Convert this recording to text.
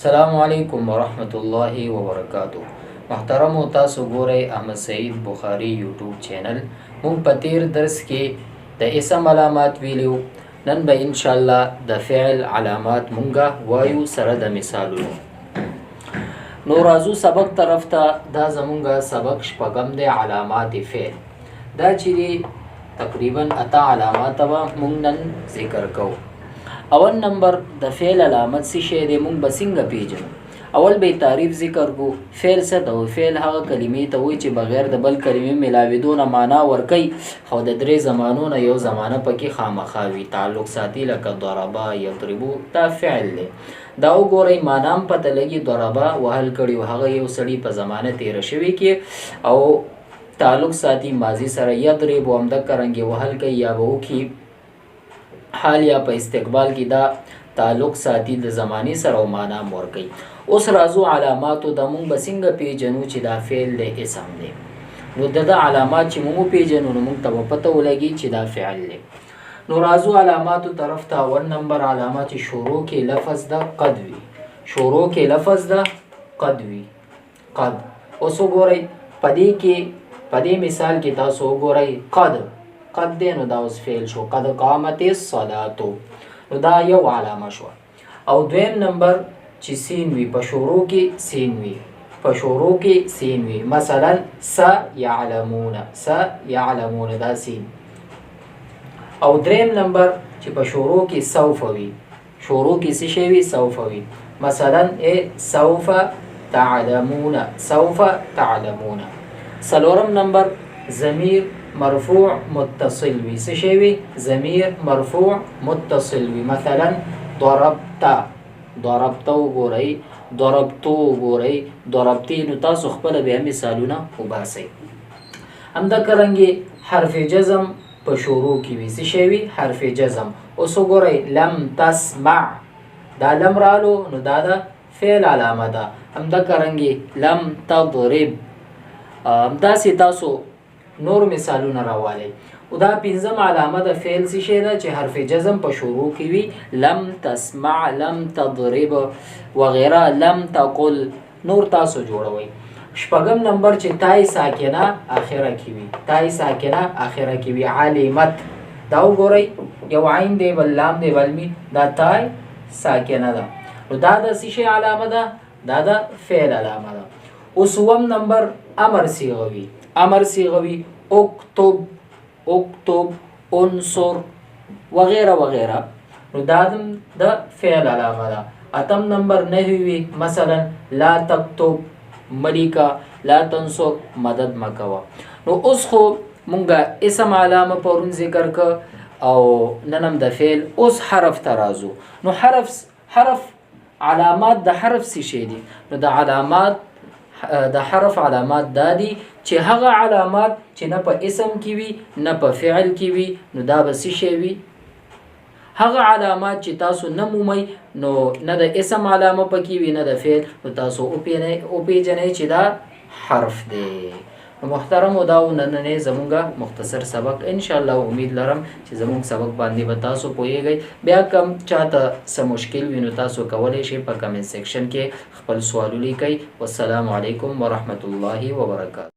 السلام علیکم ورحمت الله وبرکاتو. محترمو، تاسو ګورئ احمد سعید بخاری یوټیوب چینل. موږ په تیر درس کې د اسم علامات ویلو. نن به ان شاء الله د فعل علامات مونږه وایو سره د مثالونو. نو راځو سبق طرف ته. دا زمونږه سبق شپږم دی، علامات فعل. دا چې دی تقریبا اته علامات به مونږ نن ذکر کوو. اول نمبر د فعل علامت څه شی دی؟ مونږ به څنګه پیژنو؟ اول به تعریف ذکر کو. فعل څه ته وایي؟ فعل هغه کلمې ته وایي چې بغیر د بل کلمې ملاوېدو نه معنا ورکوي، خو د درې زمانو نه یو زمانه پکې خامخا وي، تعلق ساتي، لکه ضربه یضربو، دا فعل دی. دا وګورئ، معنا هم پته لګي. ضربه وهل کړي هغه یو سړي په زمانه تېره شوې کې او تعلق ساتي ماضي سره. یضرب هم دقه رنګې وهل کوي یا به وکړي حال یا په استقبال کې، دا تعلق ساتي د زماني سره او معنا هم ورکوي. اوس راځو علاماتو د. مونږ به څنګه پیژنو چې دا فعل دی، اسم دی؟ نو د ده علامات چې مونږ وپیژنو، نو مونږ ته به پته ولګي چې دا فعل دی. نو راځو علاماتو طرف ته. اول نمبر علامه چې شروع کې لفظ د قد وي، شروع کې لفظ د قد وي، قد. اوس وګورئ پدې کې، پدې مثال کې تاسو وګورئ، قد، قد دی، نو دا اوس فعل شو، قد قامت الصلاة. نو دا یو علامه شو. او دویم نمبر چې سین وي، په شروع کې سین وي، په شروع کې سین وي، مثلا س یعلمون، س یعلمون، دا سین. او دریم نمبر چې په شروع کې سوف وي، شروع کې څه شی وي؟ سوف وي، مثلا ای سوف تعلمون، سوف تعلمون. څلورم نمبر ضمیر مرفوع متصل وي. څه شی وي؟ ضمیر مرفوع متصل وي، مثلا ضربت، ضربت وګورئ، ضربتو وګورئ، ضربتي. نو تاسو خپله بیا مثالونه وباسئ. همدارنګه حرف جزم په شروع کې وي. څه شی وي؟ حرف جزم. اوس وګورئ، لم تسمع، دا لم رالو، نو دا د فعل علامه ده. همدارنګه لم تضرب. همداسې تاسو نور مثالونه راوالئ. او دا پنځم علامه د فعل څه شی ده؟ چې حرف جزم په شروع کې وي، لم تسمع، لم تضرب وغیره، لم تقل، نور تاسو جوړوئ. شپږم نمبر چې تای ساکنه اخره کې وي، تای ساکنه اخره کې وي، علمت. دا وګورئ، یو عین دی، بل لام دی، بل می، دا تای ساکنه ده. نو دا د څه شی علامه ده؟ دا د فعل علامه ده. اوس اووم نمبر امر صیغه وي، امر صیغه وي، اکتب، اکتب، انصر وغیره وغیره، نو دا د فعل علامه ده. اتم نمبر نهی وي، مثلا لا تکتب، ملیکا، لا تنصر، مدد مکوه. نو اوس خو مونږه اسم علامه پرون ذکر ک او ننم د فعل. اوس حرف ته راځو. نو حرف علامات د حرف څه شی دي؟ نو د علامات د حرف علامات دا دي چې هغه علامات چې نه په اسم کې وي، نه په فعل کې وي، نو دا به څه شی وي؟ هغه علامات چې تاسو نه مومئ، نو نه د اسم علامه پکې وي، نه د فعل، نو تاسو وپیژنئ چې دا حرف دی. نو محترم، دا و نننی زمونږه مختصر سبق. ان شاء الله امید لرم چې زمونږ سبق باندې به تاسو پوهیږئ. بیا کم چاته څه مشکل وي، نو تاسو کولی شئ په comment section کې خپل سوال ولیکئ. والسلام علیکم ورحمت الله وبرکاته.